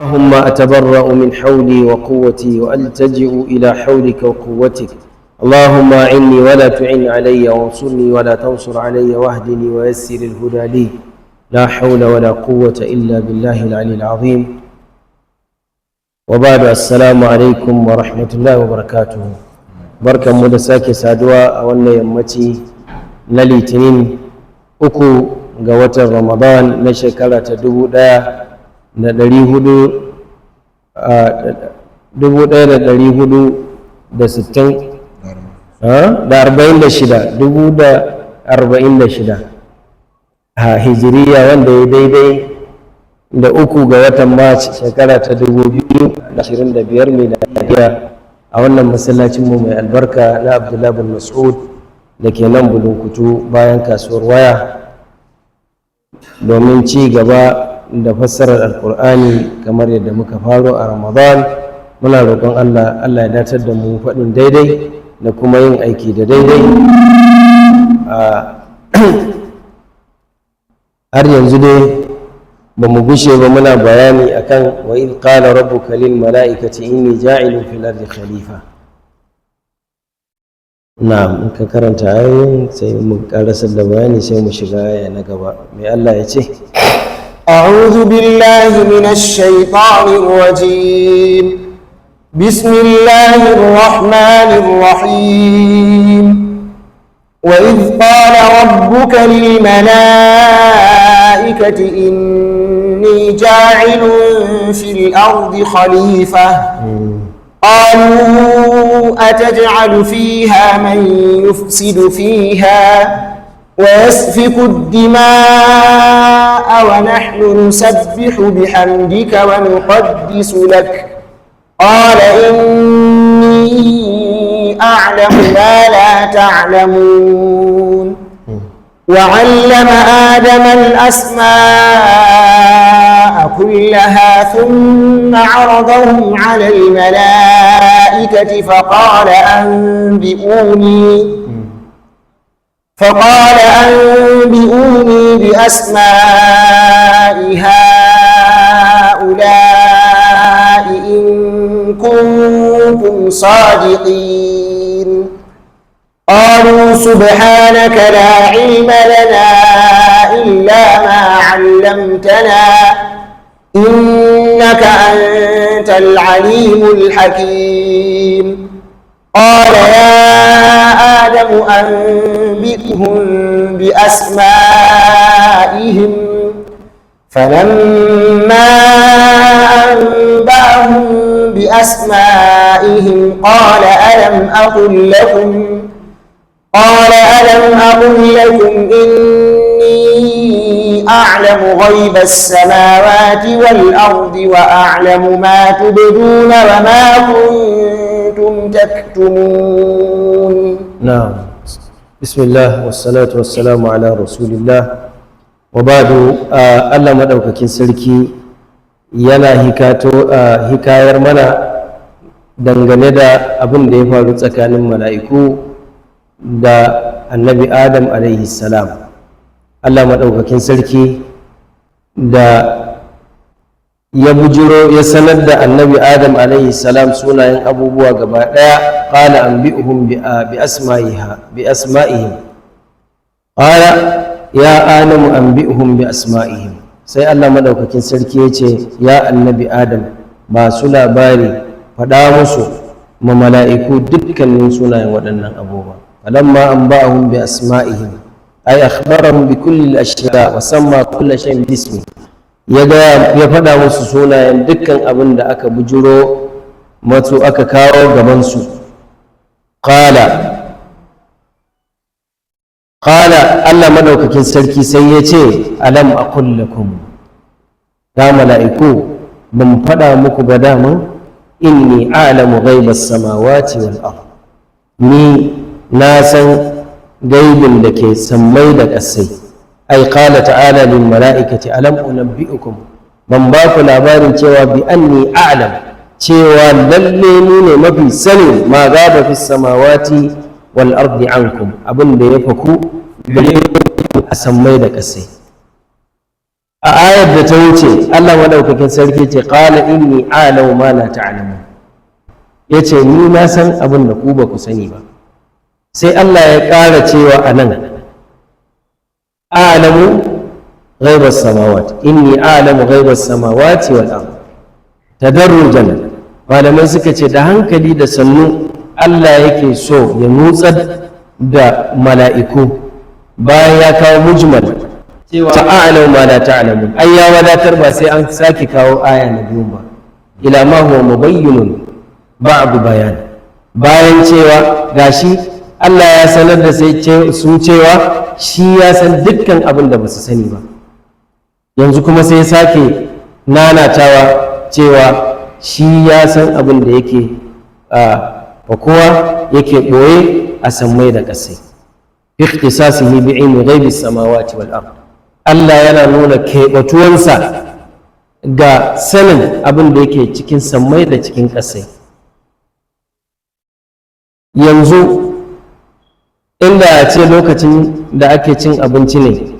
اللهم أتبرأ من حولي وقوتي وألتجئ إلى حولك وقوتك. اللهم أعني ولا تعن علي، وانصرني ولا تنصر علي، واهدني ويسر الهدى لي. لا حول ولا قوة إلا بالله العلي العظيم. وبعد، السلام عليكم ورحمة الله وبركاته. بركة مدساكي سادوا أولا يمتي نلي 3 ga watan Ramadan na shekara ta 1460 da 46, 1046 a hijiriya, wanda ya daidai da 3 ga watan March, shekara ta 2025 miladiya, a wannan masallacin mu mai albarka na Abdullahi bin Mas'ud da ke nan Bulunkutu, bayan kasuwar waya, domin ci gaba da fassarar Alkur'ani kamar yadda muka faro a Ramadan. Muna roƙon Allah, Allah ya datar da mu faɗin daidai da kuma yin aiki da daidai. Har yanzu dai ba mu gushe ba, muna bayani akan وإذ قال ربك للملائكة إني جاعل في الأرض خليفة. Na'am, in ka karanta ayoyin sai mu karasar da bayani, sai mu shiga aya na gaba. Mai Allah ya ce? أعوذ بالله من الشيطان الرجيم. بسم الله الرحمن الرحيم. وإذ قال ربك للملائكة إني جاعل في الأرض خليفة. قالوا أتجعل فيها من يفسد فيها ويسفك الدماء ونحن نسبح بحمدك ونقدس لك؟ قال إني أعلم ما لا تعلمون. وعلم آدم الأسماء كلها ثم عرضهم على الملائكة فقال أنبئوني بأسماء هؤلاء إن كنتم صادقين. قالوا سبحانك لا علم لنا إلا ما علمتنا إنك أنت العليم الحكيم. قال يا آدم أنبئهم بأسمائهم. فلما أنبأهم بأسمائهم قال ألم أقل لكم إني أعلم غيب السماوات والأرض وأعلم ما تبدون وما كنتم تكتمون؟ نعم، بسم الله والصلاة والسلام على رسول الله، وبعد. Allah maɗaukakin sarki yana hikayar mana dangane da abin da ya faru tsakanin mala'iku da Annabi Adam alaihi salam. Allah maɗaukakin sarki da ya bujiro ya sanar da Annabi Adam alaihi salam sunayen abubuwa gaba ɗaya. قال أنبئهم بأسمائهم. قال يا آدم أنبئهم بأسمائهم. Sai Allah maɗaukakin sarki ya ce, ya Annabi Adam, ba su labari, faɗa musu, ma mala'iku, dukkanin sunayen waɗannan abubuwa. فلما أنبأهم بأسمائهم، أي أخبرهم بكل الأشياء وسمى كل شيء باسمه. Ya ga ya faɗa musu sunayen dukkan abin da aka bujuro masu, aka kawo gabansu. قال Allah madaukakin sarki sai ya ce, ألم أقل لكم، ya mala'iku, ban faɗa muku ba daman, إني أعلم غيب السماوات والأرض، ni na san gaibin da ke sammai da ƙasai. أي قال تعالى للملائكة ألم أنبئكم، ban ba ku labarin cewa بأني أعلم، cewa lalle ni ne mafi sanin ما غاب في السماوات والأرض عنكم, abin da ya faku gare ku a sammai da ƙasai. A ayar da ta wuce, Allah maɗaukakin sarki ce: "Qala inni a'lamu ma la ta'lamun." Yace: "Ni na san abin da ku ba ku sani ba." Sai Allah ya ƙara cewa a nan: "A'lamu ghaibas samawati, inni a'lamu ghaibas samawati wal ard." Tadarrujan, malamai suka ce, da hankali da sannu Allah yake so ya nutsar da mala'iku. Bayan ya kawo mujmal cewa "a'lamu ma la ta'lamun", ai ya wadatar, ba sai an sake kawo aya na biyu ba. Ila ma huwa mubayyinun ba'd bayan, bayan cewa gashi Allah ya sanar da sai su cewa shi ya san dukkan abin da ba su sani ba, yanzu kuma sai sake nanatawa cewa shi ya san abin da yake a kowa yake ɓoye a sammai da ƙasai. Ikhtisasihi bi ilmi ghaibi samawati wal ard, Allah yana nuna keɓatuwansa ga sanin abin da yake cikin sammai da cikin ƙasai. Yanzu inda a ce lokacin da ake cin abinci ne,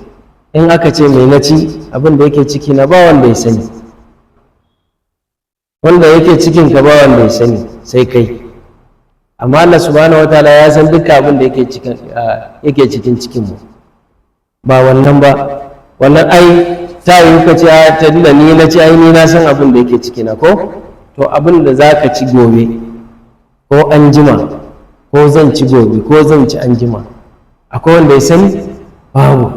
in aka ce mai na ci, abin da yake ciki na ba wanda ya sani. Wanda yake cikin ka ba wanda ya sani sai kai. Amma Allah subhanahu wataala ya san duka abin da yake cikin cikin mu. Ba wannan ba, wannan ai ta yi ka ce ta da ni na ci, ai ni na san abin da yake ciki na ko. To, abin da za ka ci gobe ko an jima, ko zan ci gobe ko zan ci an jima, akwai wanda ya sani? Babu,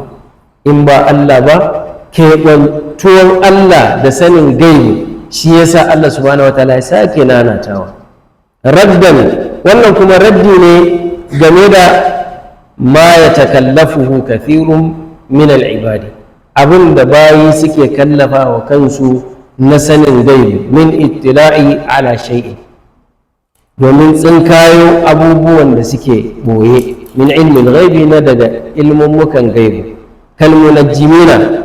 in ba Allah ba. Keɓantuwan Allah da sanin gaibi, shi yasa Allah subhanahu wataala ya sake nanatawa. Raddan, wannan kuma raddi ne game da ma ya takallafuhu kathirun min al'ibadi, abin da bayi suke kallafa wa kansu na sanin gaibi, min ittila'i ala shay'in, domin tsinkayo abubuwan da suke ɓoye, min ilmin gaibi, na daga ilmummukan gaibi, kalmunajjimina,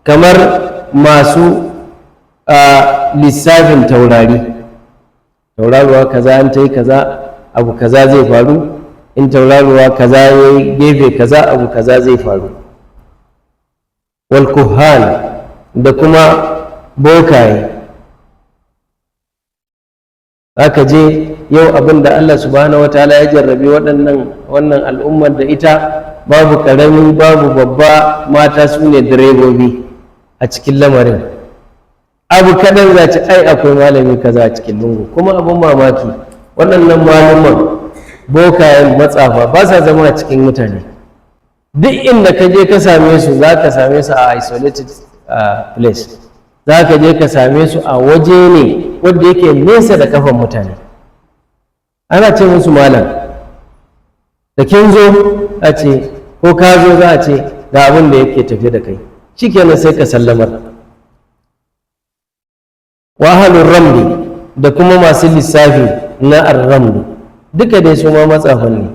kamar masu lissafin taurari. Tauraruwa kaza an ta yi kaza, abu kaza zai faru. In tauraruwa kaza ya yi gefe kaza, abu kaza zai faru. Wal kuhan, da kuma bokaye. Aka je yau abin da Allah subhanahu wataala ya jarrabe waɗannan wannan al'ummar da ita, babu ƙarami babu babba, mata su ne direbobi a cikin lamarin. Abu kaɗan za ci, ai akwai malami kaza a cikin lungu. Kuma abin mamaki, waɗannan malaman bokayen matsafa ba sa zama a cikin mutane. Duk inda ka je ka same su, za ka same su a isolated place. Za ka je ka same su a waje ne wanda yake nesa da kafan mutane. Ana ce musu malam. Da kin zo a ce, ko ka zo, za a ce ga abin da yake tafe da kai, shikenan sai ka sallamar. Wahalun ramli, da kuma masu lissafi na arramlu, duka dai su ma matsafan ne.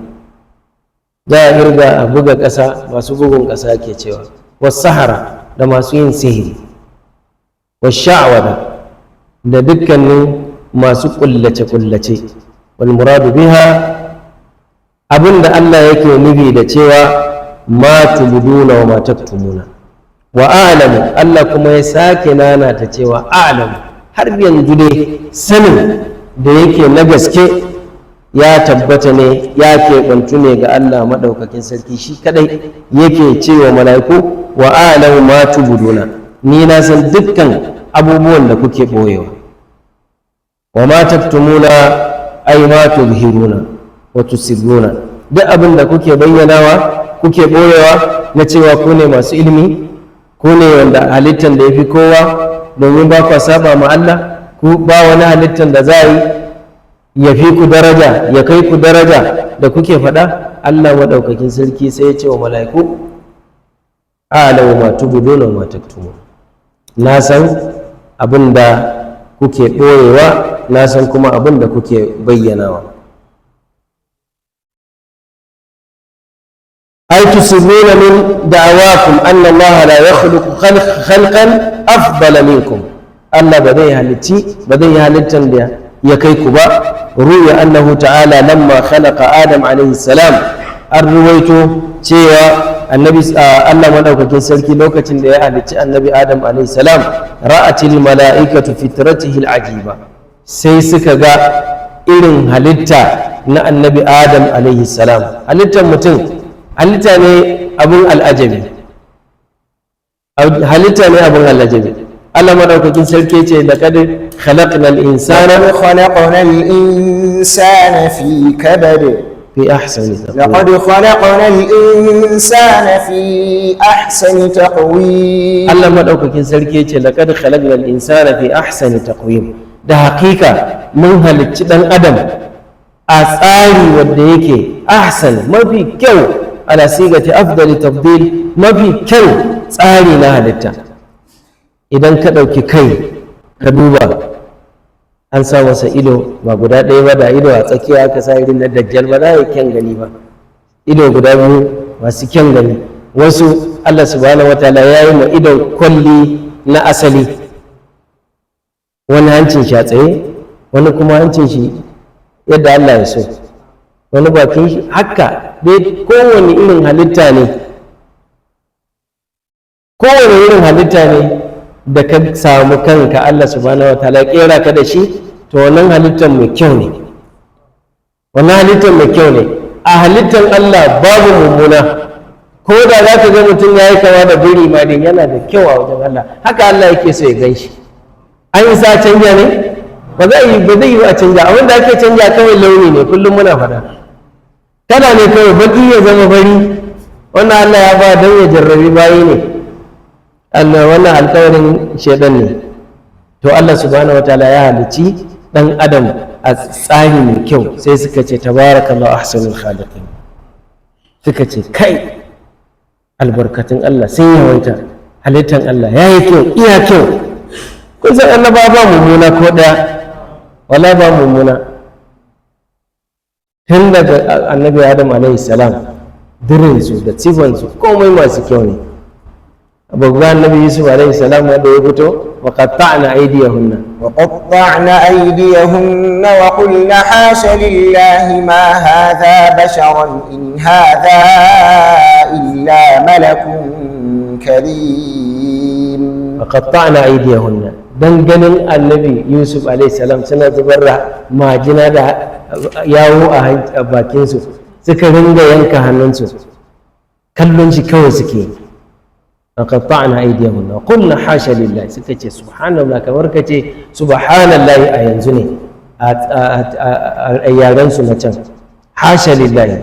Za a irga a buga ƙasa, masu bugun ƙasa ke cewa, wasahara, da masu yin sihiri, washa'wada, da dukkanin masu ƙullace-ƙullace. Wal muradu biha, abin da Allah yake nufi da cewa ma tubduna wa ma taktumuna. Wa a'lamu, Allah kuma ya sake nana ta cewa a'lamu. Har yanzu dai sanin da yake na gaske ya tabbata ne, ya keɓantu ne ga Allah maɗaukakin sarki shi kadai. Yake cewa mala'iku: "Wa a'lamu ma tubduna", ni na san dukkan abubuwan da kuke ɓoyewa. Wa ma taktumuna, ay ma tuzhiruna wa tusirruna, duk abin da kuke bayyanawa, kuke ɓoyewa, na cewa ku ne masu ilimi, ku ne wanda halittan da ya fi kowa, domin ba kwa saba ma Allah, ku ba wani halittan da za a yi ya fi ku daraja, ya kai ku daraja da kuke faɗa. Allah maɗaukakin sarki sai ya ce wa mala'iku: "A'lamu ma tubduna wa ma taktumun", na san abin da kuke ɓoyewa, na san kuma abin da kuke bayyanawa. Ay tusirruna min da'awakum anna Allah la yakhluqu khalqan afdala minkum. Allah ba zai halicci, ba zai halittan da ya kai ku ba. Ruya annahu ta'ala lamma khalaqa Adam alayhi salam, an ruwaito cewa Annabi Allah madaukakin sarki lokacin da ya halicci Annabi Adam alaihi salam, ra'atil mala'ikatu fitratihi al'ajiba, sai suka ga irin halitta na Annabi Adam alaihi salam. Halittar mutum halitta ne abun al'ajabi, halitta ne abun al'ajabi. Allah madaukakin sarki ce: laqad khalaqnal insana لقد خلقنا الإنسان في كبد. في أحسن تقويم. لقد خلقنا الإنسان في أحسن تقويم. Allah madaukakin sarki ce: laqad khalaqnal insana fi ahsani taqwim. Da hakika mun halicci dan adam a tsari wanda yake ahsan, mafi kyau, ala sigati afdali tafdil, mafi kyau tsari na halitta. Idan ka ɗauki kai ka duba, an sa masa ido ba guda ɗaya ba. Da ido a tsakiya aka sa irin na Dajjal, ba za a yi kyan gani ba. Ido guda biyu masu kyan gani. Wasu Allah subhanahu wataala ya yi ma idon kwalli na asali, wani hancin shi a tsaye, wani kuma hancin shi yadda Allah ya so, wani bakin shi haka dai. Kowane irin halitta ne, kowane irin halitta ne da ka samu kanka, Allah subhanahu wataala ya kera ka da shi, to wannan halittar mai kyau ne, wannan halittar mai kyau ne. A halittar Allah babu mummuna. Ko da za ka ga mutum ya yi kama da biri ma din, yana da kyau a wajen Allah. Haka Allah yake so ya gan shi. An yi sa canja ne? Ba zai yi, ba zai yi a canja. Abin da ake canja kawai launi ne. Kullum muna faɗa, kana ne kawai baki ya zama fari. Wannan Allah ya ba don ya jarrabi bayi ne. Allah wannan alkawarin shaidan ne. To, Allah subhanahu wataala ya halicci dan adam a tsari mai kyau. Sai suka ce: tabarakallahu ahsanul khaliqin. Suka ce: kai, albarkatun Allah sun yawaita, halittan Allah ya yi kyau, iya kyau. Kun san annaba ba mummuna ko ɗaya, wala ba mummuna. Tun daga Annabi Adam alaihi salam, dirinsu da sifansu, komai masu kyau ne. Babban Annabi Yusuf alaihi salam wanda ya fito, wa qatta'na aydiyahunna. وقطعن أيديهن وقلن حاش لله ما هذا بشرا إن هذا إلا ملك كريم. Wa qatta'na aydiyahunna, dan ganin Annabi Yusuf alaihi salam suna zubar da majina da yawo a bakinsu, suka ringa yanka hannunsu, kallon shi kawai suke. Qatta'na aydiyahunna qulna hasha lillahi, suka ce subhanallah, kamar ka ce subhanallahi a yanzu ne a yaren su na can. Hasha lillahi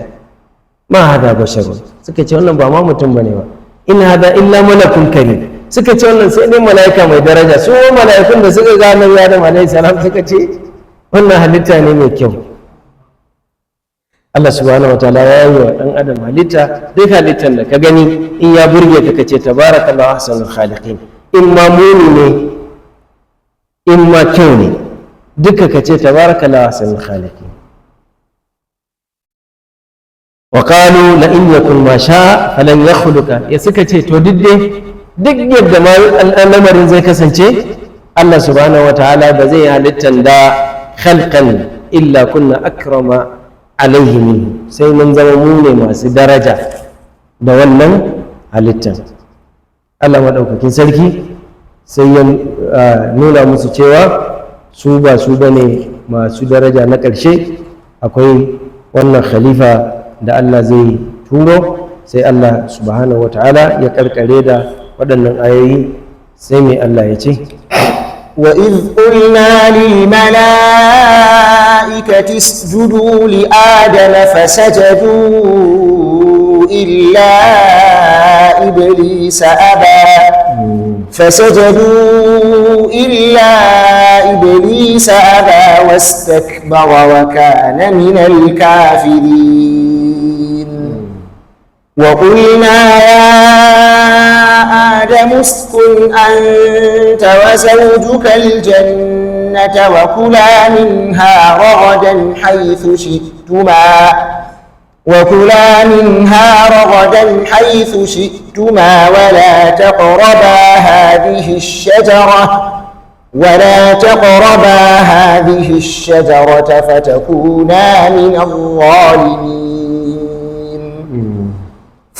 ma hada basharun, suka ce wannan ba ma mutum bane ba. In hada illa malakun karim, suka ce wannan sai dai mala'ika mai daraja. Su mala'ikun da suka ga Annabi Adam alaihi salam suka ce wannan halitta ne mai kyau. Allah subhanahu wataala ya yi wa ɗan adam halitta. Duk halittar da ka gani, in ya burge ka, ka ce tabarakallahu ahsanul khaliqin. In ma muni ne, in ma kyau ne, duka ka ce tabarakallahu ahsanul khaliqin. Wa qalu la in yakun ma sha falan yakhluqa, ya suka ce to duk dai duk yadda ma al'amarin zai kasance, Allah subhanahu wataala ba zai halittan da khalqan illa kunna akrama alaihi minhu, sai mun zama mu ne masu daraja da wannan halittan. Allah maɗaukakin sarki sai ya nuna musu cewa su ba su bane masu daraja na ƙarshe. Akwai wannan khalifa da Allah zai turo. Sai Allah subhanahu wata'ala ya karkare da waɗannan ayoyi. Sai mai Allah ya ce? وإذ قلنا للملائكة اسجدوا لآدم فسجدوا إلا إبليس أبى، فسجدوا إلا إبليس أبى واستكبر وكان من الكافرين. وقلنا يا آدم اسكن أنت وزوجك الجنة وكلا منها رغدا حيث شئتما، وكلا منها رغدا حيث شئتما، ولا تقربا هذه الشجرة، ولا تقربا هذه الشجرة فتكونا من الظالمين.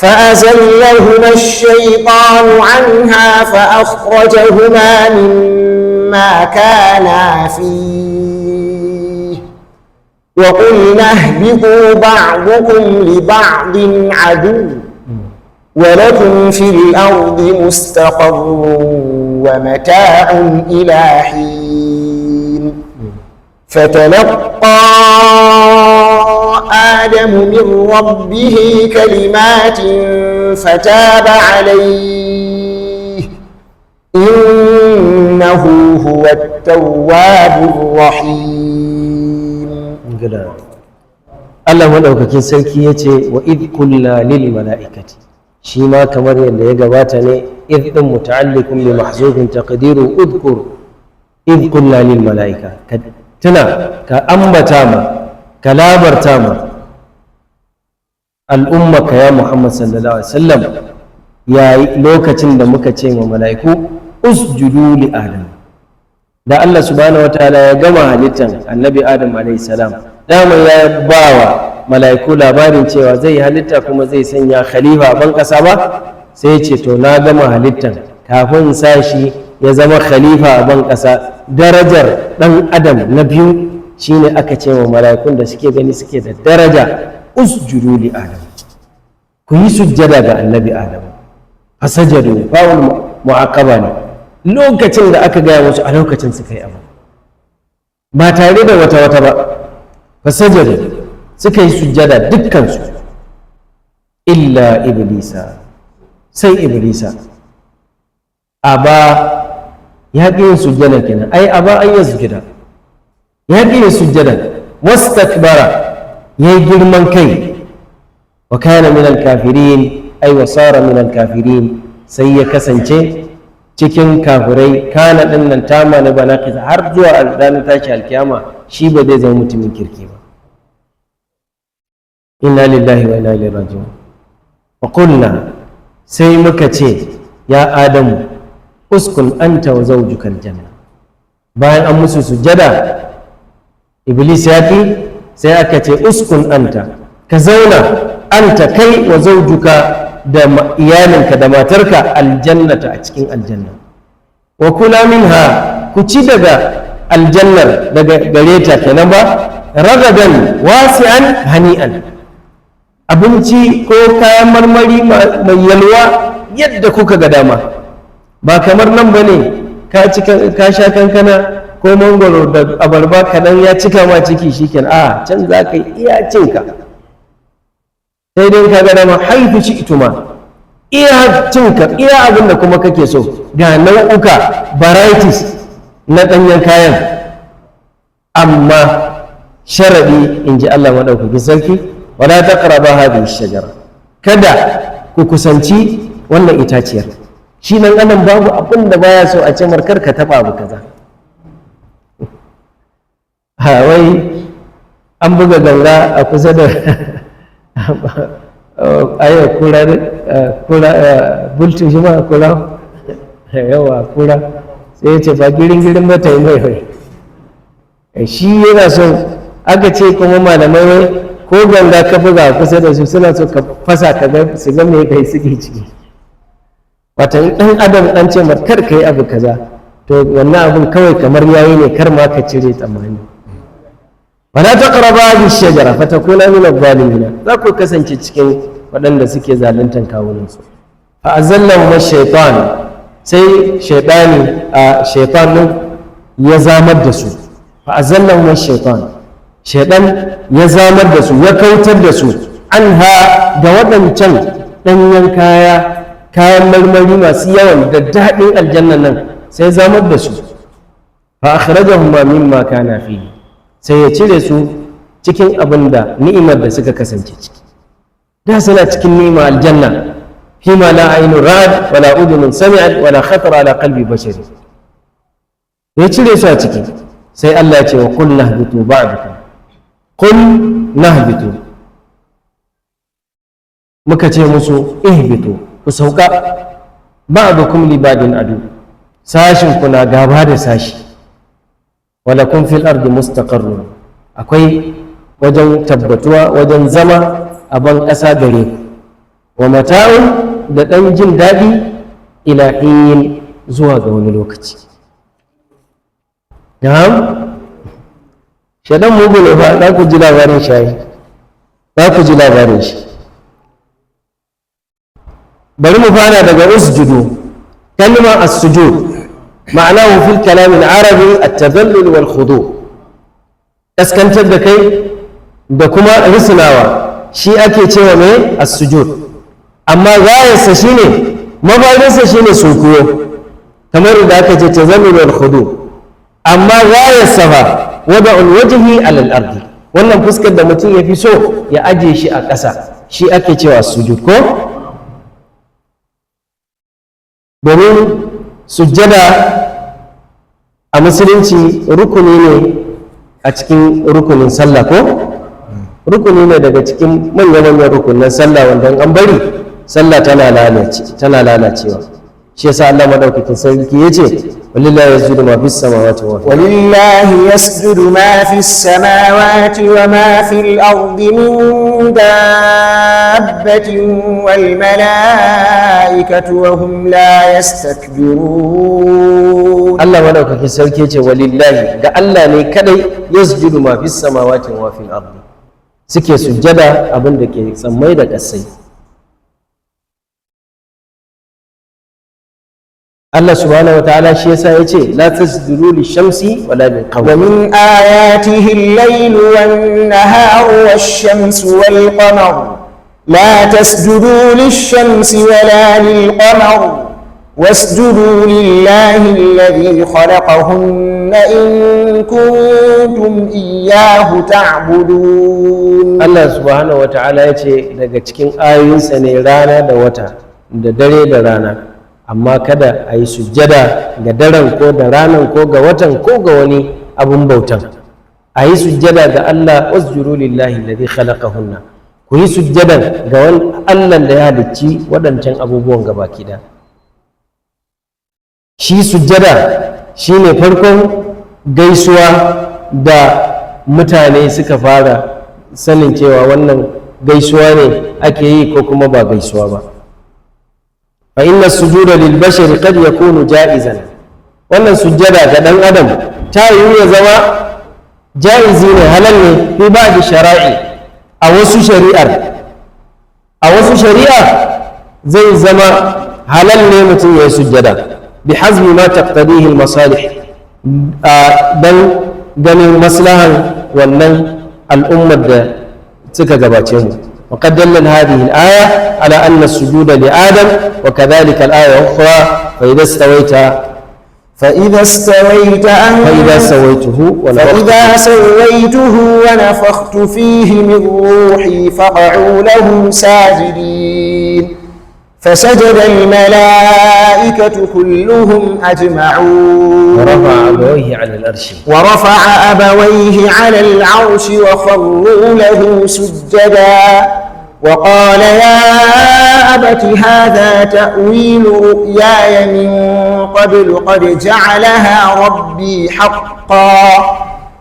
فأزلهما الشيطان عنها فأخرجهما مما كانا فيه وقلنا اهبطوا بعضكم لبعض عدو ولكم في الأرض مستقر ومتاع إلى حين. فتلقى آدم من ربه كلمات فتاب عليه إنه هو التواب الرحيم. Allah maɗaukakin sarki ya ce wa idh qulna lil mala'ikati, shi ma kamar yadda ya gabata ne, idh din muta'alliqun bi mahzufin taqdiru udhkur idh qulna lil mala'ika, ka tuna, ka ambata ma, ka labarta ma al'ummaka ya Muhammad sallallahu alaihi wasallam yayi lokacin da muka ce ma mala'iku usjudu li Adam. Da Allah subhanahu wataala ya gama halittan annabi Adam alaihi salam, dama ya bawa mala'iku labarin cewa zai halitta kuma zai sanya khalifa ban kasa ba, sai ya ce to na gama halittan, kafin sa shi ya zama khalifa a ban kasa, darajar dan Adam na biyu shine aka ce wa mala'ikun da suke gani suke da daraja, usjudu li Adam, ku yi sujjada ga annabi Adam. Fasajadu, fa'ul mu'aqaba ne, lokacin da aka gaya musu a lokacin suka yi abu ba tare da wata wata ba. Fasajadu, suka yi sujjada dukkansu, illa iblisa, sai iblisa, aba, ya ƙi yin sujjada kenan, ai aba an yi sujjada, ya ƙi yin sujjada, wastakbara, ya yi girman kai, wa kana min al-kafirin, ai wa sara min al-kafirin, sai ya kasance cikin kafirai. Kana din nan tama na banaqis har zuwa ranar tashi alkiyama, shi ba zai zama mutumin kirki ba. Inna lillahi wa inna ilaihi raji'un. Wa qulna, sai muka ce ya Adamu uskun anta wa zawjuka aljanna. Bayan an musu sujjada, iblis ya fi, sai aka ce uskun anta, ka zauna, anta kai, wa zawjuka, da iyalinka da matarka, aljannata, a cikin aljanna, wa kula minha, ku ci daga aljannar, daga gare ta kenan ba, ragadan wasi'an hani'an, abinci ko kayan marmari mai yalwa yadda kuka ga dama. Ba kamar nan ba ne, ka sha kankana ko mangwaro da abarba kaɗan ya cika ma ciki shikenan. A can za ka yi iya cinka, sai dai ka ga dama, haifu shi ituma, iya cinka, iya abin da kuma kake so, ga nau'uka varieties na ɗanyen kayan. Amma sharaɗi, in ji Allah maɗaukakin sarki, wala taqraba hadhihi shajara, kada ku kusanci wannan itaciyar. Shi nan adam babu abin da baya so a ce markar ka taɓa abu kaza. Ha, wai an buga ganga a kusa da ayo kura, kura bultu, shi ma kura, yawa kura, sai ya ce ba girin girin ba ta yi mai. Wai shi yana son, aka ce kuma malamai wai ko ganga ka buga kusa da su, suna so ka fasa ka ga su ga me kai suke ciki. Wata ɗan adam ɗan ce mar kar ka yi abu kaza, to wannan abun kawai kamar yayi ne, kar ma ka cire tsammani. Wala taqrabu hadhihi shajara fatakuna min adh-dhalimin, za ku kasance cikin waɗanda suke zaluntan kawunansu. Fa azallahu shaytan, sai shaytani, a shaytan ya zamar da su. Fa azallahu shaytan, shaytan ya zamar da su, ya kautar da su, anha, da waɗancan ɗanyen kaya, kayan marmari masu yawan da daɗin aljannan nan, sai zamar da su. Fa akhrajahuma mimma kana fihi, sai ya cire su cikin abin da ni'imar da suka kasance ciki. Da suna cikin ni'ima aljanna, fima la ainu ra'at wala udhunun sami'at wala khatara ala qalbi bashari, ya cire su a ciki. Sai Allah ya ce wa qul nahbitu ba'dukum, qul nahbitu, muka ce musu ihbitu, ku sauka, ba'dukum li ba'din adu, sashin kuna gaba da sashi, walakum fil ardi mustaqarrun, akwai wajen tabbatuwa, wajen zama a ban ƙasa gare ku. Wa mata'un, da ɗan jin daɗi, ila hin, zuwa ga wani lokaci. Na'am, shaidan mugu ne ba. Za ku ji labarin shayi, za ku ji labarin shi. Bari mu fara daga usjudu. Kalmar as-sujud ma'anahu fil kalam al-arabi at-tadhallul wal khudu', kaskantar da kai da kuma risinawa, shi ake cewa mai as-sujud. Amma gayarsa shine, mafarinsa shine sunkuyo, kamar da aka ce tazallul wal khudu'. Amma gayarsa fa wada'ul wajhi alal ardi, wannan fuskar da mutum ya fi so ya aje shi a ƙasa, shi ake cewa sujud. Ko domin sujjada a musulunci rukuni ne a cikin rukunin sallah, ko rukuni ne daga cikin manya-manyan rukunin sallah, wanda in an bari sallah tana lalacewa. Shi yasa Allah madaukakin sarki yace: walillahi yasjudu ma fis samawati wa ولله يسجد ما في السماوات وما في الأرض من دابة والملائكة وهم لا يستكبرون. Allah madaukakin sarki yace: walillahi, ga Allah ne kadai, yasjudu ma fis samawati wa fil ardi, suke sujjada abin da ke sammai da ƙasai. Allah subhanahu wataala shi yasa yace: la tasjudu lishamsi wala lilqamar. ومن آياته الليل والنهار والشمس والقمر لا تسجدوا للشمس ولا للقمر واسجدوا لله الذي خلقهن إن كنتم إياه تعبدون. Allah subhanahu wataala yace daga cikin ayoyinsa ne rana da wata da dare da rana, amma kada a yi sujjada ga daren ko da ranan ko ga watan ko ga wani abun bautan. A yi sujjada ga Allah. Wasjudu lillahi alladhi khalaqahunna, ku yi sujjadan ga wani Allah da ya halicci waɗancan abubuwan gabaki ɗaya. Shi sujjada shine farkon gaisuwa da mutane suka fara sanin cewa wannan gaisuwa ne ake yi ko kuma ba gaisuwa ba. Fa inna sujuda lil bashari qad yakunu ja'izan, wannan sujjada ga dan adam ta yiwu ya zama ja'izi ne, halal ne, fi ba'd shara'i, a wasu shari'ar, a wasu shari'a zai zama halal ne mutum ya yi sujjada, bi hazmi ma taqtadihi al masalih, dan ganin maslahan wannan al'ummar da suka gabace mu. وقد دلت هذه الآية على أن السجود لآدم، وكذلك الآية الأخرى: فإذا استويت فإذا استويت أنت فإذا سويته ونفخت فإذا سويته ونفخت فيه من روحي فقعوا له ساجدين. فسجد الملائكة كلهم أجمعون. ورفع أبويه على العرش. ورفع أبويه على العرش وخروا له سجدا وقال: يا أبت هذا تأويل رؤياي من قبل قد جعلها ربي حقا،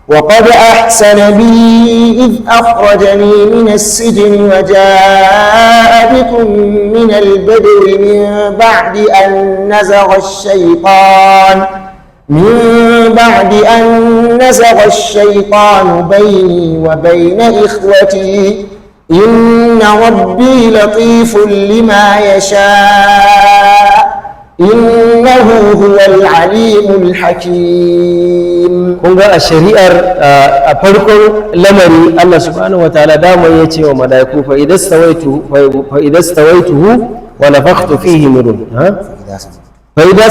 وقد أحسن بي إذ أخرجني من السجن وجاء بكم من البدو من بعد أن نزغ الشيطان بيني وبين إخوتي، إن ربي لطيف لما يشاء، إنه هو العليم الحكيم. Kun ga a shari'ar, a farkon lamari, Allah subhanahu wataala dama ya ce wa mala'iku: fa idza stawaituhu wa nafakhtu fihi min ruhi, ha, fa idza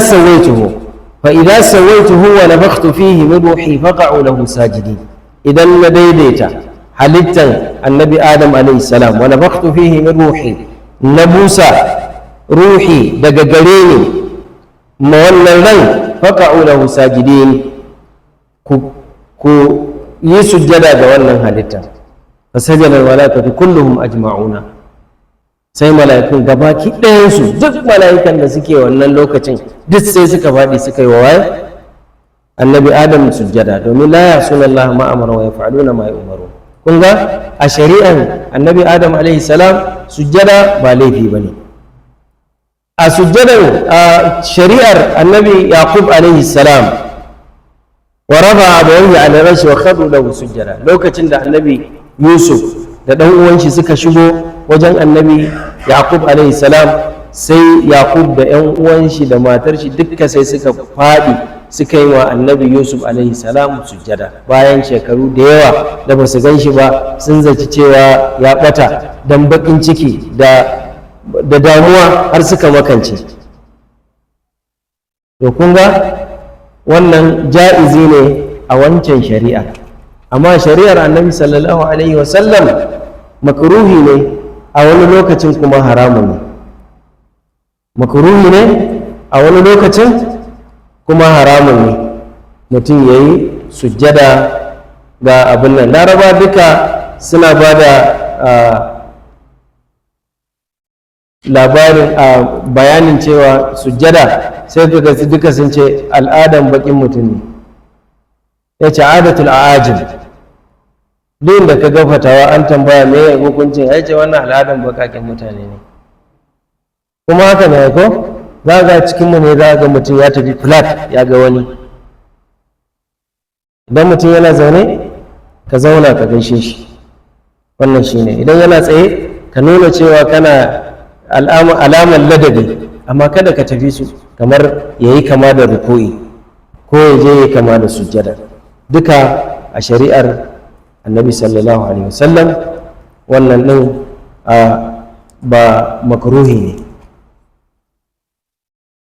sawaituhu wa nafakhtu fihi min ruhi faqa'u lahu sajidin. Idan na daidaita halittan annabi Adam alayhi salam, wa nafakhtu fihi min ruhi, na busa ruhi daga gare ni ma wannan ran, faqa'u lahu sajidin, ku yi sujjada ga wannan halitta. Fasajada al-mala'ikatu kulluhum ajma'una, sai mala'ikun gabaki ɗayansu, duk mala'ikan da suke wannan lokacin, duk sai suka faɗi suka yi wa waye? Annabi Adam sujjada, domin la ya'suna Allah ma amara wa yaf'aluna ma yu'maru. Kun ga a shari'an Annabi Adam alaihi salam, sujjada ba laifi bane. A sujjadan a shari'ar Annabi Yaqub alaihi salam, wa rafa abawayhi ala rashi wa khadu lahu sujjada. Lokacin da Annabi Yusuf da dan uwan shi suka shigo wajen Annabi Yaqub alaihi salam, sai Yaqub da yan uwan shi da matar shi dukka sai suka faɗi suka yi wa Annabi Yusuf alaihi salam sujjada, bayan shekaru da yawa da ba su gan shi ba, sun zaci cewa ya ɓata, don baƙin ciki da damuwa har suka makance. To kun ga wannan ja'izi ne a wancan shari'a, amma shari'ar Annabi sallallahu alaihi wasallam makruhi ne, a wani lokacin kuma haramun ne. Makruhi ne, a wani lokacin kuma haramun ne mutum ya yi sujjada ga abin nan. Laraba duka suna ba da labarin a bayanin cewa sujjada, sai kaga duka sun ce al'adan bakin mutum ne, ya ce adatul a'ajim. Duk da ka ga fatawa an tambaya me hukuncin, ya ce wannan al'adan bakakin mutane ne. Kuma haka ne ko? Za ga cikinmu ne, za ga mutum ya tafi flat ya ga wani. Idan mutum yana zaune, ka zauna ka gaishe shi, wannan shine. Idan yana tsaye, ka nuna cewa kana alamar ladabi, amma kada ka tafi su kamar ya yi kama da ruku'i ko ya je ya kama da sujjada. Duka a shari'ar Annabi sallallahu alaihi wasallam wannan ɗin ba makruhi ne.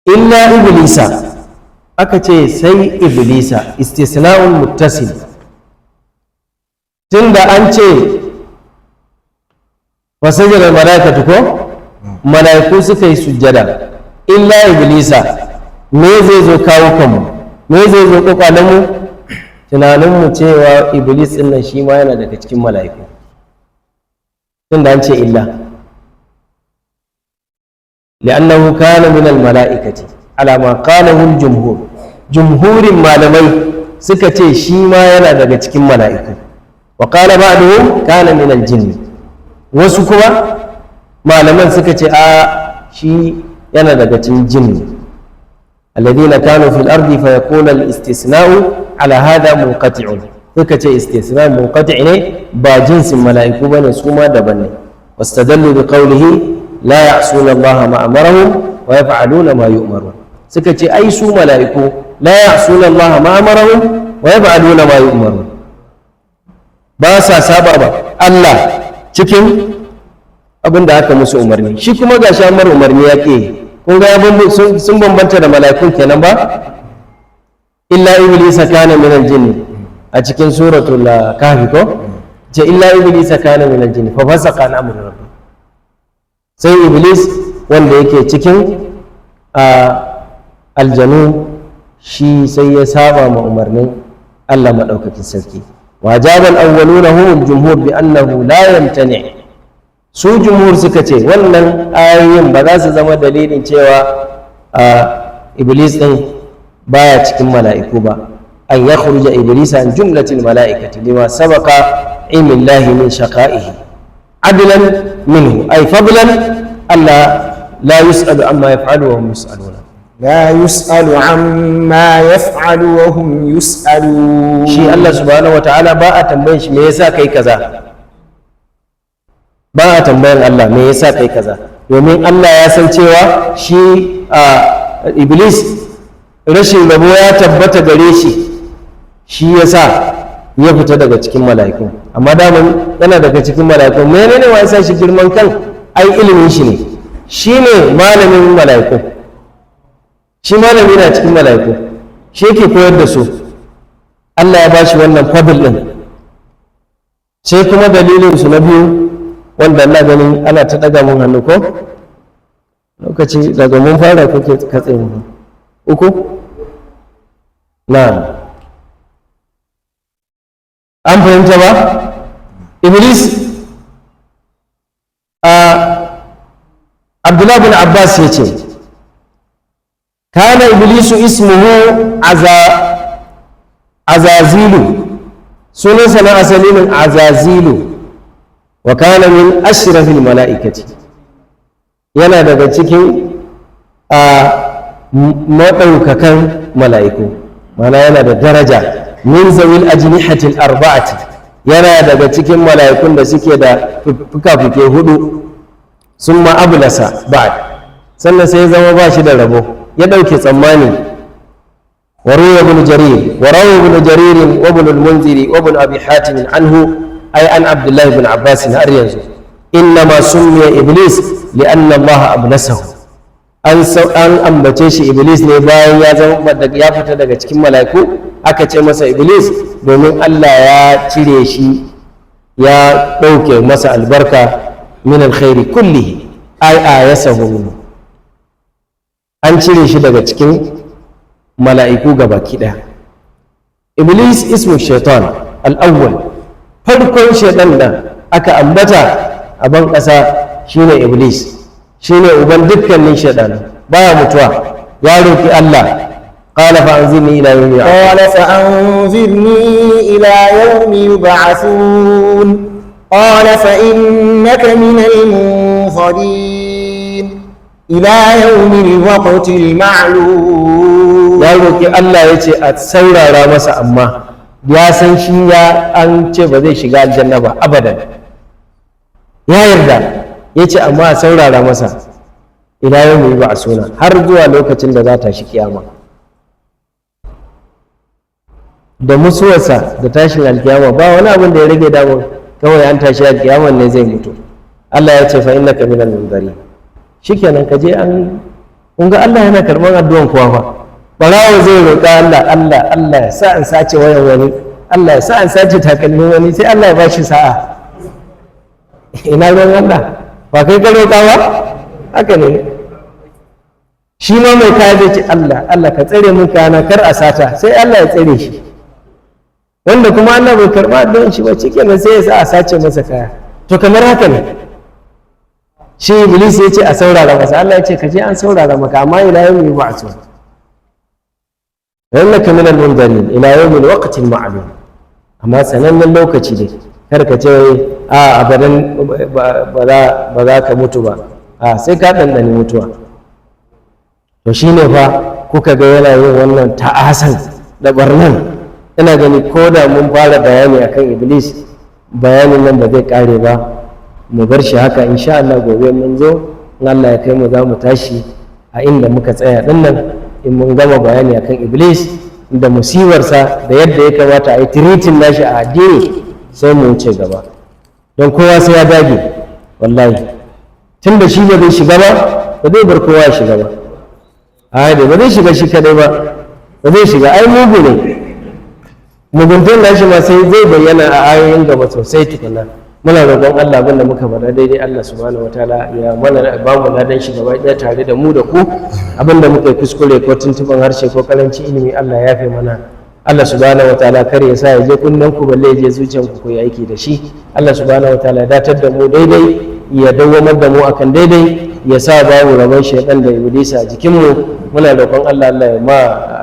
Illa iblisa, aka ce sai iblisa, istisna'un muttasil. Tunda an ce fasajada malaikatu, ko mala'iku suka yi sujjada illa iblisa, me zai zo kawo kanmu? Me zai zo kwakwalenmu, tunaninmu? Cewa iblis ɗin nan shi ma yana daga cikin mala'iku, tunda an ce illa. Li'annahu kana min al-mala'ikati ala ma qalahu al-jumhur. Jumhurin malamai suka ce shi ma yana daga cikin mala'iku. Wa qala ba'duhum kana min al-jinn. Wasu kuma malaman suka ce a shi yana daga cikin jinni alladhina kanu fil ardi, fa yakuna al-istisna'u ala hadha munqati'un. Suka ce istisna munqati' ne, ba jinsin mala'iku bane, su ma daban ne. Wastadallu bi qawlihi la ya'suna Allah ma amarahum wa yaf'aluna ma yu'marun. Suka ce ai su mala'iku la ya'suna Allah ma amarahum wa yaf'aluna ma yu'marun, ba sa saba ba Allah cikin abin da aka musu umarni. Shi kuma gashi an mar umarni ya ke. Kun ga sun bambanta da mala'ikun kenan ba. Illa iblisa kana min aljinn, a cikin suratul Kahfi ko ce illa iblisa kana min aljinn fa fasaqa an amri rabbi. Sai iblis wanda yake cikin aljanu, shi sai ya saba ma umarnin Allah maɗaukakin sarki. Wa jabal awwaluna hum jumhur bi annahu la yamtani. Su jumhur suka ce wannan ayoyin ba za su zama dalilin cewa iblis din baya cikin mala'iku ba, an yakhruja iblis an jumlatil mala'ikati lima sabaqa ilmillahi min shaqa'ihi adlan minhu, ay fadlan alla la yus'alu amma yaf'alu wa hum yus'aluna. لا يسأل عما يفعل وهم يسألون. Shi Allah subhanahu wataala ba a tambayin shi me yasa kai kaza. Ba a tambayan Allah me yasa kai kaza, domin Allah ya san cewa shi a iblis rashin rabo ya tabbata gare shi, shi yasa ya fita daga cikin mala'iku. Amma daman yana daga cikin mala'iku. Menene wa yasa shi girman kan? Ai ilimin shi ne, shi ne malamin mala'iku. Shi malami na cikin mala'iku, shi yake koyar da su. Allah ya bashi wannan fadl din. Sai kuma dalilin su na biyu, wanda Allah ganin ana ta daga mun hannu ko lokaci daga mun fara kuke katse mu. Uku na an fahimta ba. Iblis a Abdullahi bin Abbas ya ce kana iblisu ismuhu azazilu. Sunansa na asali min Azazilu. Wa kana min ashrafil mala'ikati, yana daga cikin a maɗaukakan mala'iku, mana yana da daraja. Min zawil ajnihatil arba'ati, yana daga cikin mala'ikun da suke da fuka-fuke hudu. Sun ablasa ba'd, sannan sai ya zama ba shi da rabo, ya ɗauke tsammani. وروي ابن جرير وروي ابن جرير وابن المنذر وابن ابي حاتم عنه، اي عن عبد الله بن عباس، har yanzu انما سمي ابليس لان الله ابلسه. An ambace shi Iblis ne bayan ya zama ya fita daga cikin mala'iku. Aka ce masa Iblis domin Allah ya cire shi, ya ɗauke masa albarka. Min alkhairi kullihi, ay ayasahu minhu. An cire shi daga cikin mala'iku gabaki ɗaya. Iblis ismu shaitan al'awwal, farkon shaitan da aka ambata a ban ƙasa shine Iblis, shine uban dukkanin shaitan, baya mutuwa. Ya roki Allah, qala fa anzirni ila yawmi yub'athun. قال فأنظرني إلى يوم يبعثون. قال فإنك من المنظرين إلى يوم الوقت المعلوم. Ya roki Allah, ya ce a saurara masa, amma ya san shi ya an ce ba zai shiga aljanna ba abadan. Ya yarda, ya ce amma a saurara masa ila yawmi yub'asuna, har zuwa lokacin da za ta shi kiyama. Da musuwarsa da tashin alkiyama ba wani abin da ya rage damun, kawai an tashi alkiyaman ne zai mutu. Allah ya ce fa innaka minal munzari, shikenan ka je. An kun ga Allah yana karban addu'an kowa fa. Barawo zai roƙa Allah, Allah, Allah ya sa in sace wayan wani, Allah ya sa in sace takalmin wani, sai Allah ya bashi sa'a. Ina ruwan Allah? Ba kai ka roƙa ba? Haka ne. Shi ma mai kaya zai ce, Allah, Allah ka tsare mun kayana kar a sata, sai Allah ya tsare shi. Wanda kuma Allah bai karɓa addu'an shi ba, shikenan sai ya sa a sace masa kaya. To kamar haka ne shi Iblis ya ce a saurara masa. Allah ya ce ka je, an saurara maka, amma ila yawmi yub'athun, wa innaka min al-munzirin ila yawmi al-waqti al-ma'lum. Amma sanannen lokaci dai, kar ka ce a abadan ba za ka mutu ba. A sai ka ɗanɗani mutuwa. To shine fa kuka ga yana yin wannan ta'asan da barnan. Ina gani ko da mun fara bayani akan Iblis, bayanin nan ba zai kare ba. Mu bar shi haka. Insha Allah gobe mun zo, in Allah ya kai mu, za mu tashi a inda muka tsaya din nan, in mun gama bayani akan Iblis da musibarsa da yadda ya kamata a yi treating nashi a addini, sai mu wuce gaba. Don kowa sai ya dage wallahi, tun da shi ba zai shiga ba, ba zai bar kowa ya shiga ba. Ai da ba zai shiga shi kadai ba, ba zai shiga. Ai mugu ne, muguntan nashi ma sai zai bayyana a ayoyin gaba sosai tukuna. Muna roƙon Allah, abin da muka faɗa daidai, Allah subhanahu wataala ya mana ba mu ladan shi gaba ɗaya tare da mu da ku. Abin da muka yi kuskure ko tuntuɓen harshe ko karanci ilimi, Allah ya yafe mana. Allah subhanahu wataala kar ya sa ya je kunnen ku, balle ya je zuciyan ku ku yi aiki da shi. Allah subhanahu wataala ya datar da mu daidai, ya dawwamar da mu akan daidai, ya sa babu rabon shaidan da Iblisa a jikinmu. Muna roƙon Allah, Allah ya ma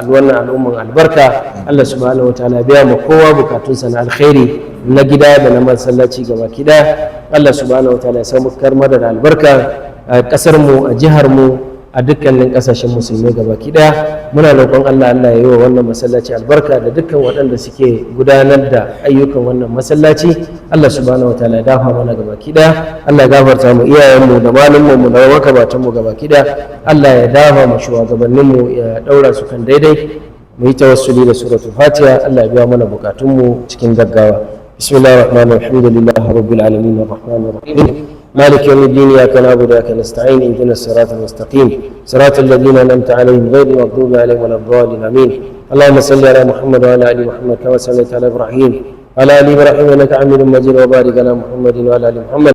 wannan al'umman albarka. Allah subhanahu wataala ya biya ma kowa bukatunsa na alkhairi, na gida da na masallaci gaba ɗaya. Allah subhanahu wataala ya samu karmar da albarka a ƙasar mu, a jihar mu, a dukkanin ƙasashen musulmai gaba ɗaya. Muna roƙon Allah, Allah ya yi wa wannan masallaci albarka da dukkan waɗanda suke gudanar da ayyukan wannan masallaci. Allah subhanahu wataala ya dafa mana gaba ɗaya. Allah ya gafarta mu iyayenmu da malumanmu mu da makabatanmu gaba ɗaya. Allah ya dafa mu shugabanninmu, ya ɗaura su kan daidai. Mu yi tawassuli da suratul Fatiha. Allah ya biya mana bukatunmu cikin gaggawa. بسم الله الرحمن الرحيم. الحمد لله رب العالمين، الرحمن الرحيم، مالك يوم الدين، اياك نعبد واياك نستعين، اهدنا الصراط المستقيم، صراط الذين انعمت عليهم غير المغضوب عليهم ولا الضالين، امين. اللهم صل على محمد وعلى ال محمد كما صليت على ابراهيم وعلى ال ابراهيم انك حميد مجيد، وبارك على محمد وعلى ال محمد.